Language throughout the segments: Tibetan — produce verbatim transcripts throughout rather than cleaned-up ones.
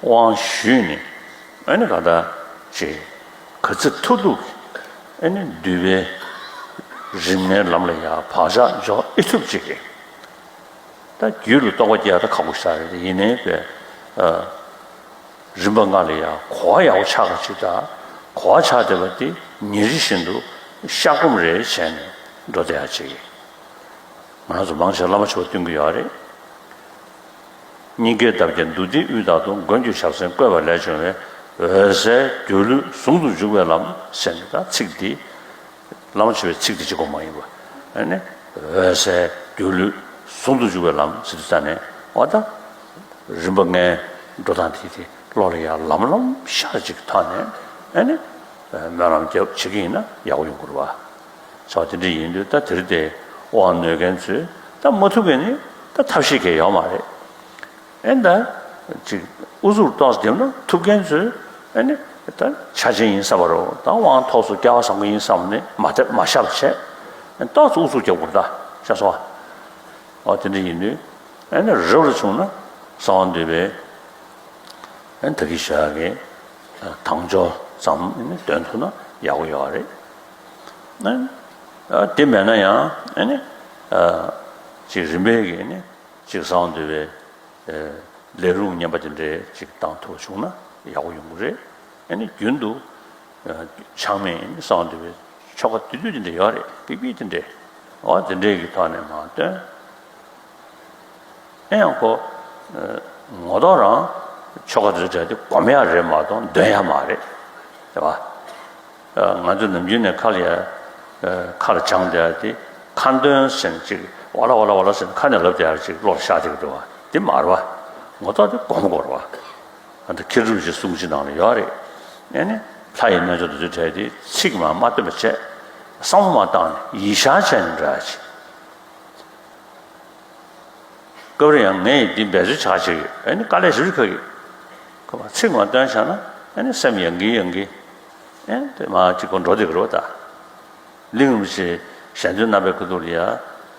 དབང་ཞུས་ནས་ཨ་ནི་ག་ད་ཅིག་ག་ཚོད་ཐུབ་ཐུབ་ཨ་ནི་འདུས་པའི་རིམ་ལྔའི་ལམ་ལ་ཡང་བག་ཆགས་འཇོག་ཨེ་ཐུབ་ཅིག་གི། ད་རྒྱུད་ལ་རྟོགས་པ་སྐྱེ་ཡག་ད་ཁག་པོ་ཞིག་རེད། ཡིན་ནའི་པས་ཨ། རིམ་པ་ལྔ་ལ་ཡང་གོ་བ་ཡག་པོ་ཆགས་པ་ཅིག་དང་། གོ་བ་ཆགས་བསྡད་པ་དེ་ཉིན་རེ་བཞིན་དུ་བཤགས་སྒོམ་རེ་བྱས་ནས་འགྲོ་བསྡད་ཡག་ཅིག་ཡིན། ང་རང་ཚོ་མང་ཆེ་བ་བླ་མ་མཆོད་པ་འདོན་གྱི་ཡོད་རེད། སྙིང་གའི་འདབ་བརྒྱ་འདུ་འདི་དབུས་དག་ཏུ། མགོན་གྱི་ཞབས་སེན་བཀོད་པ་ལས་བྱུང་བའི། འོད་གསལ་སྒྱུ་ལུས་ཟུང་དུ་འཇུག་པའི་ལམ་ཟེར་ནས། ད་ཚིག་འདི་བླ་མ་མཆོད་པའི་ཚིག་འདི་གཅིག་པོ་མ་ཡིན་པ། ཨ་ནི་འོད་གསལ་སྒྱུ་ལུས་ཟུང་དུ་འཇུག་པའི་ལམ་ཟེར་དུས་ཙ་ནས། འོ་ད་རིམ་པ་ལྔའི་འགྲོ་སྟངས་དེ་དེ་བློ་ལ་ཡང་ལམ་ལམ་ཤར་ཅིག་གི་ཐོག་ནས་ཨ་ནི་སྨོན་ལམ་རྒྱབ་བྱེད་ཀྱི་ཡིན་ན་ཡག་པོ་ཡོང་གི་རེད་བ། བྱ་བ་དེ་འདྲ་ཡིན་དུས་ད་དེ་རིང་དེ་དབང་ནོད་མཁན་ཚོས་ད་མ་ཐུབ་མཁན་ནི་ད་ཐབས་ཤེས་གང་ཡང་ཡོད་མ་རེད། ཨེ་ད་ཅིག་ཨུ་ཚུགས་ཏོག་ཙམ་བརྒྱབ་ན་ཐུབ་མཁན་ཚོས་ཨེ་ནི་ད་ཆ་ཆེན་ཡིན་བསམ་པ་རེད། ད་དབང་ཐོག་སོ་རྒྱལ་བ་བཟང་པོ་ཡིན་བསམ་ནས་མ་ཐེ་མ་བཤད་པ་བྱས། ཨེ་ཏོག་ཙམ་ཨུ་ཚུགས་རྒྱབ་དགོས་རེད། ད་ཤེས་སོང་ཨ། འོ་དེ་འདྲ་ཡིན་དུས་ཨེ་ནི་རབ་རུ་བྱུང་ན་གསང་བ་འདུས་པའི་ཨེ་ད་གིན་ཞུ་ཡག་གི་དལ་འབྱོར་ཙམ་ཨེ་ནི་འདོན་ཐུབ་ན་ཡག་པོ་ཡོད་རེད། ཨེ་ཨ་དེ་མེད་ན་ཡང་ཨེ་ནི་ཨ་ཅིག་རིམ་པས་ཀྱི་ཨེ་ནི་ཅིག་གསང་བ་འདུས་པའི་ལས་རུང་བསྙེན་པ་དེ་འདྲའི་ཅིག་བཏང་ཐུབ་བྱུང་ན་ཡག་པོ་ཡོང་གི་རེད། ཨ་ནི་རྒྱུན་དུ་ཆག་མེད་གསང་བ་འདུས་པའི་ཆོ་ག་དུས་དུས་དེ་འདྲ་ཡོད་རེད། པིག་པིག་དེ་འདྲའི་འོ་དེ་འདྲའི་གི་ཐོག་ནས་མར་བཏོན། ཨེ་ཡང་ཁོ་ངོ་ཐོག་རང་ཆོ་ག་དེ་འདྲ་དེ་སྒོམ་ཡག་རེད་མ་གཏོགས་འདོན་ཡག་མ་རེད། རེད་བ། ང་ཚོ་ནམ་རྒྱུན་ནས་ཁ་ལ་ཡ། ཁ་ལ་བྱང་བསྡད་ཡ་དེ་ཁ་འདོན་ཟེར་ནས་ཅིག་ཝ་ལ་ཝ་ལ་ཝ་ལ་ཟེར་ནས་ཁ་ནས་ལབ་བསྡད་ཡ་ཅིག་བློ་ལ་ཤར་བསྡད་ཀྱི་འདུག་བ། དེ་མ་རེད་བ། ངོ་ཐོག་དེ་སྒོམ་དགོས་རེད་བ། ཨ་ད་མཁས་གྲུབ་ཀྱི་གསུང་ཅིག་ནང་ལ་ཡོད་རེད། ཨེ་ནི་ལྷ་ཡི་རྣལ་འབྱོར་དེ་ཚོའི་གྲས་དེ་ཚིག་མ་མ་བཏོན་པ་བྱས། བསམ་བློ་མ་བཏང་ནས་ཡིད་ཤར་བྱས་ནས་འགྲོ་ཡ་ཅིག་སྐབས་རེ་ཡང་ངས་འདི་འབད་རྩོལ་ཆག་ཆེ་གི། ཨ་ནི་དཀའ་ལས་ཞེ་པོ་ཅིག་ཁག་གི། ཁོ་མ་ཚིག་མ་བཏོན་བཞག་ན་ཨ་ནི་སེམས་ཡང་གི་ཡང་གི། ཨེ་དེ་མ་ཅིག་གོ་འགྲོ་བསྡད་ཀྱི་རེད་བ་ད། གླིང་རིན་པོ་ཆེ་གཞན་དོན་རྣམ་པའི་ཁ་ཐུག་ལ་ཡ་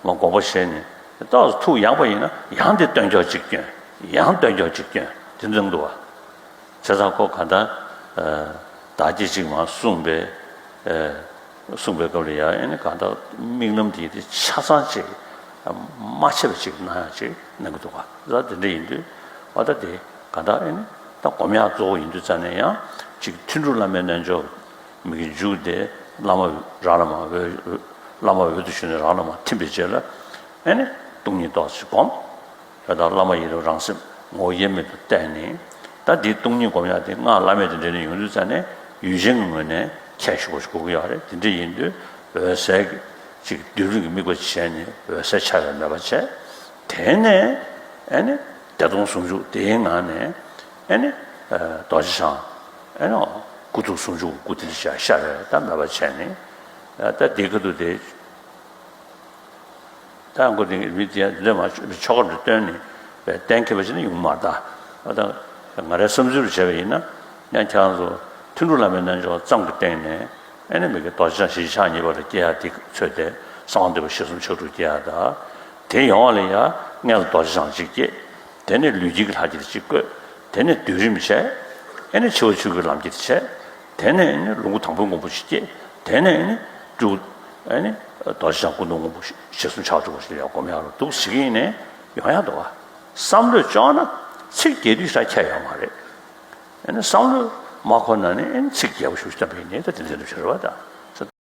མ་དགོངས་པ་བཞེས་ནས་ཏོག་ཙམ་ཐུགས་ཡངས་པ་ཡིན་ན་ཡང་དེ་བཏོན་ཀྱོག་ཅིག་བསྐྱོན། ཡང་བཏོན་ཀྱོག་ཅིག་བསྐྱོན། དེ་འདྲ་འདུག་བ། བྱས་ཙང་ཁོ་ག་ད་བདག་བསྐྱེད་ཅིག་མ་གསུངས་པའི། གསུངས་པའི་སྐབས་ལ་ཡང་ཨེ་ནི་གང་ལྟར་དམིགས་རྣམ་དེ་དེ་ཆ་ཚང་ཅིག་མ་ཆད་པ་ཅིག་གནང་ཡག་ཅིག་གནང་གི་འདུག་ག། ད་དེ་འདྲ་ཡིན་དུས་ཨ་ད་དེ་གང་ལྟར་ཨེ་ནི་ད་སྒོམ་ཡག་གཙོ་བོ་ཡིན་དུས་ཙ་ནས་ཡང་ཅིག་ཐུན་དྲུག་བླ་མའི་རྣལ་འབྱོར་མི་གི་མཇུག་དེ་བླ་མ་རང་ལ་མ་འོད། བླ་མ་འོད་དུ་ཞུ་ནས་རང་ལ་མ་ཐིམ་པའི་རྗེས་ལ་ཨེ་ནི་སྟོང་ཉིད་ཏོག་ཙམ་སྒོམ། དེ་ལྟར་བླ་མ་ཡི་དམ་རང་སེམས་ངོ་བོ་དབྱེར་མེད་དུ་བསྟན་ནས། ད་འདི་སྟོང་ཉིད་སྒོམ་ཡག་དེ་སྔགས་བླ་མེད་དེ་འདྲ་ནས་ཡོང་དུས་ཙ་ནས་ཡུལ་ཅན་གྱི་ངོས་ནས་ཁྱད་ཞུགས་པ་ཞིག་དགོས་ཀྱི་ཡོད་རེད། དེ་འདྲ་ཡིན་དུས་འོད་གསལ་གྱི་ཅིག་སྡུད་རིམ་གྱི་དམིགས་པ་བྱས་ནས་འོད་གསལ་འཆར་བའི་མོས་པ་བྱས། དེ་ནས་ཨེ་ནི་བདེ་སྟོང་ཟུང་འཇུག་དེའི་ངང་ནས་ཨེ་ནི་རྡོ་རྗེ་འཆང་ཨེ་ནི་སྐུ་ཐུགས་ཟུང་འཇུག་སྐུ་དེ་འདྲ་ཅིག་ཤར་བའི་ད་མོས་པ་བྱས་ནས། ད་འདི་ཁ་ཐུག་དེ། ད་ཁོ་དེ་མི་དེ་འདི་མ་ཆོ་ག་འདི་བཏོན་ནས་གཏན་འཁེལ་བ་ཞིག་ནི་ཡོང་མ་རེད་ད། ཨ་ད་ང་རའི་བསམ་ཚུལ་རུ་བྱས་པ་ཡིན་ན། ཡང་ཁྱེད་རང་ཚོ་ཐུན་དྲུག་བླ་མའི་རྣལ་འབྱོར་ཙམ་གྱི་སྟེང་ནས་ཨེ་ནི་མི་གི་རྡོ་རྗེ་འཆང་ཞི་ཞིང་ཆགས་གཉིས་པ་ལ་སྐྱེ་ཡག་དེ་ཚོད་དེ་གསང་བ་འདུས་པ་ཞེས་གསུམ་ཕྱག་དྲུག་སྐྱེ་ཡག་ད། དེ་ཡོང་བ་ལ་ཡང་སྔོན་ལ་རྡོ་རྗེ་འཆང་གཅིག་སྐྱེ། དེ་ནས་ལུས་དཀྱིལ་གྱི་ལྷ་གཅིག་བཀོད། དེ་ནས་སྡུད་རིམ་བྱས། ཨེ་ནས་འཆི་བ་ཆོས་སྐུའི་ལམ་གྱིས་བྱས། དེ་ནས་ཨེ་ནས་ལོངས་སྐུ་དང་པོའི་ངོ་བོ་ཞིག་སྐྱེས། དེ་ནས་ཨེ་ནས་སྤྲུལ། ཨེ་ནས་རྡོ་རྗེ་འཆང་སྐུ་མདོག་སྔོན་པོ་ཞེས་གསུམ་ཆགས་སྤྲུལ་པ་ཞིག་ལ་ཡང་སྒོམ་ཡག་རུ་འདུག་ཟེར་གྱི་ཡིན་ནས་ཡོང་ཡག་འདུག་བ། བསམ་བློས་བཅོས་ན་ཚིག་རྒྱས་བསྡུས་ཤ་ཁྱད་ཡོད་མ་རེད། ཨེ་ནས་བསམ་བློས་མ་འཁོར་ན་ནི་ཨེ་ནས་ཚིག་རྒྱས་པོ་ཞིག་བཏོན་པ་ཡིན་ནའི་ད་དེ་འདྲ་འདུག་ཤེས་རེད་བ་ད།